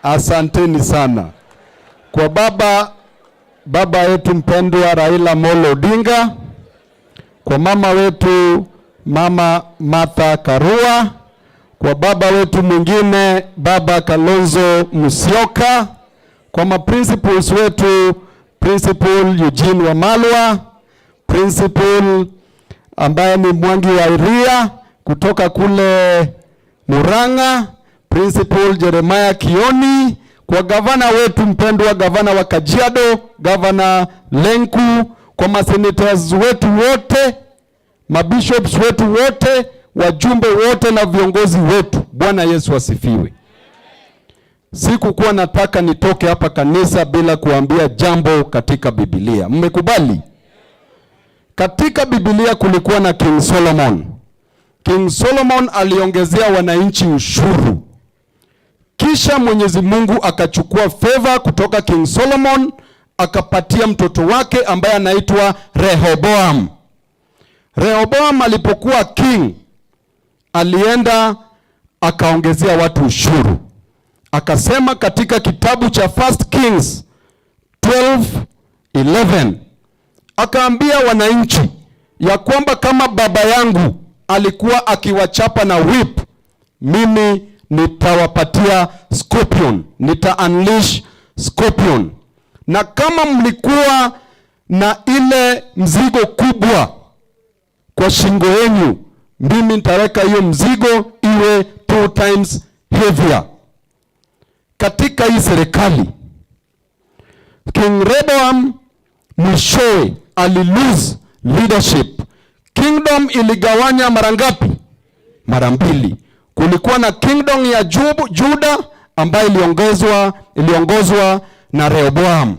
Asanteni sana kwa baba yetu mpendwa Raila Amolo Odinga, kwa mama wetu Mama Martha Karua, kwa baba wetu mwingine Baba Kalonzo Musyoka, kwa maprincipals wetu, Principal Eugene Wamalwa, Principal ambaye ni Mwangi wa Iria kutoka kule Murang'a, Principal Jeremiah Kioni, kwa gavana wetu mpendwa, gavana wa Kajiado, Gavana Lenku, kwa masenators wetu wote, mabishops wetu wote, wajumbe wote na viongozi wetu. Bwana Yesu asifiwe. Sikukuwa nataka nitoke hapa kanisa bila kuambia jambo katika Biblia. Mmekubali? Katika Biblia kulikuwa na King Solomon. King Solomon aliongezea wananchi ushuru. Kisha Mwenyezi Mungu akachukua favor kutoka King Solomon, akapatia mtoto wake ambaye anaitwa Rehoboam. Rehoboam alipokuwa king, alienda akaongezea watu ushuru. Akasema katika kitabu cha First Kings 12:11, akaambia wananchi ya kwamba kama baba yangu alikuwa akiwachapa na whip, mimi nitawapatia scorpion, nita unleash scorpion. Na kama mlikuwa na ile mzigo kubwa kwa shingo yenu, mimi nitaweka hiyo mzigo iwe two times heavier. Katika hii serikali, King Rehoboam mwishowe ali lose leadership. Kingdom iligawanya mara ngapi? Mara mbili. Kulikuwa na kingdom ya Juda ambayo iliongozwa na Rehoboam,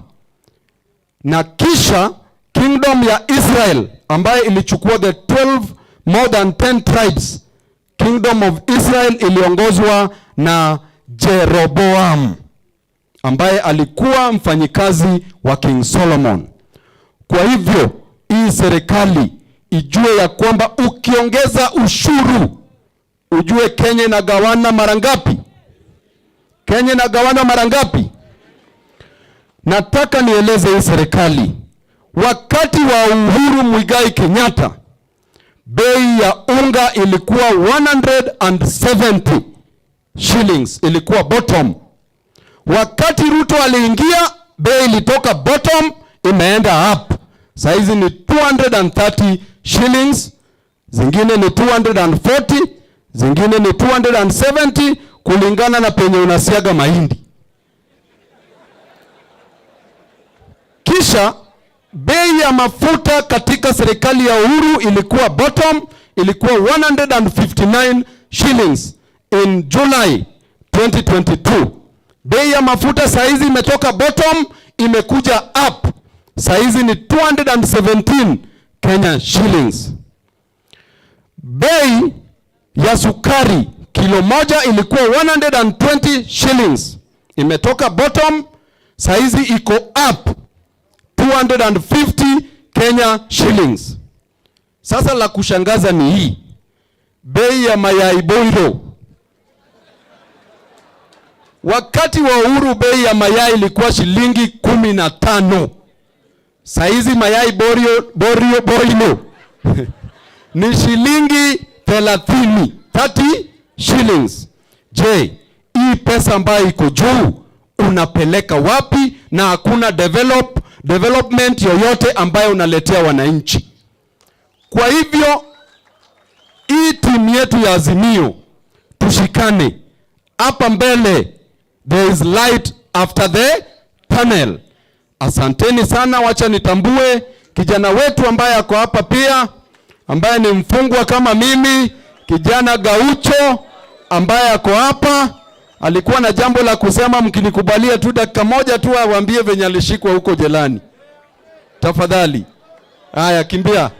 na kisha kingdom ya Israel ambayo ilichukua the 12, more than 10 tribes. Kingdom of Israel iliongozwa na Jeroboam ambaye alikuwa mfanyikazi wa King Solomon. Kwa hivyo hii serikali ijue ya kwamba ukiongeza ushuru, ujue Kenya inagawana mara ngapi? Kenya inagawana mara ngapi? Nataka nieleze hii serikali, wakati wa Uhuru Muigai Kenyatta, bei ya unga ilikuwa 170 shillings, ilikuwa bottom. Wakati Ruto aliingia, bei ilitoka bottom imeenda up. Saizi ni 230 shillings, zingine ni 240, zingine ni 270, kulingana na penye unasiaga mahindi. Kisha bei ya mafuta katika serikali ya Uhuru ilikuwa bottom, ilikuwa 159 shillings in July 2022. Bei ya mafuta saizi imetoka bottom, imekuja up. Saizi ni 217 Kenya shillings. Bei ya sukari kilo moja ilikuwa 120 shillings. Imetoka bottom, saizi iko up 250 Kenya shillings. Sasa la kushangaza ni hii bei ya mayai boilo. Wakati wa Uhuru bei ya mayai ilikuwa shilingi 15. Saizi mayai boilo ni shilingi 30, 30 shillings. Je, hii pesa ambayo iko juu unapeleka wapi na hakuna development yoyote ambayo unaletea wananchi? Kwa hivyo hii timu yetu ya Azimio tushikane hapa mbele, there is light after the tunnel. Asanteni sana, wacha nitambue kijana wetu ambaye ako hapa pia, ambaye ni mfungwa kama mimi, kijana Gaucho ambaye ako hapa, alikuwa na jambo la kusema. Mkinikubalia tu dakika moja tu awaambie venye alishikwa huko jelani, tafadhali. Haya, kimbia.